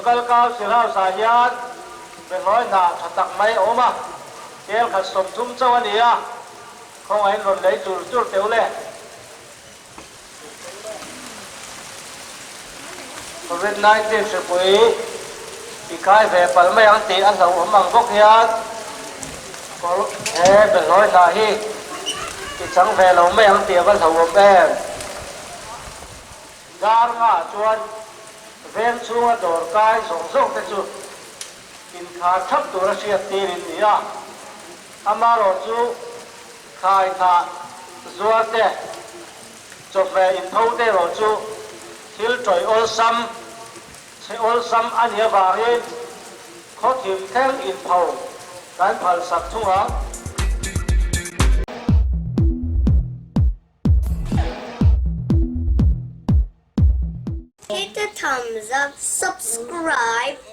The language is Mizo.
Local Council House-ah hian behlawi hnah tha tak mai a awm a, kel khat 30 chauh a ni a, khawngaihin rawn lei chur chur teh u le. Covid 19 hripui i kai ve palh mai ang tih a hlauhawm ang bawk hian he behlawi hnah hi i chang ve lo mai ang tih a va hlauhawm em? Dar ngah chuan veng chhunga dawr kai zawng zawng te chu inkhar thap tura hriat tir in ni a, amaherawh chu Thlai hnah zuar te, chawhmeh intho te erawh chu thil tawih awlsam, chhe awlsam a nih avangin khawthim thleng intho kan phalsak thung ang. Hit the thumbs up, subscribe.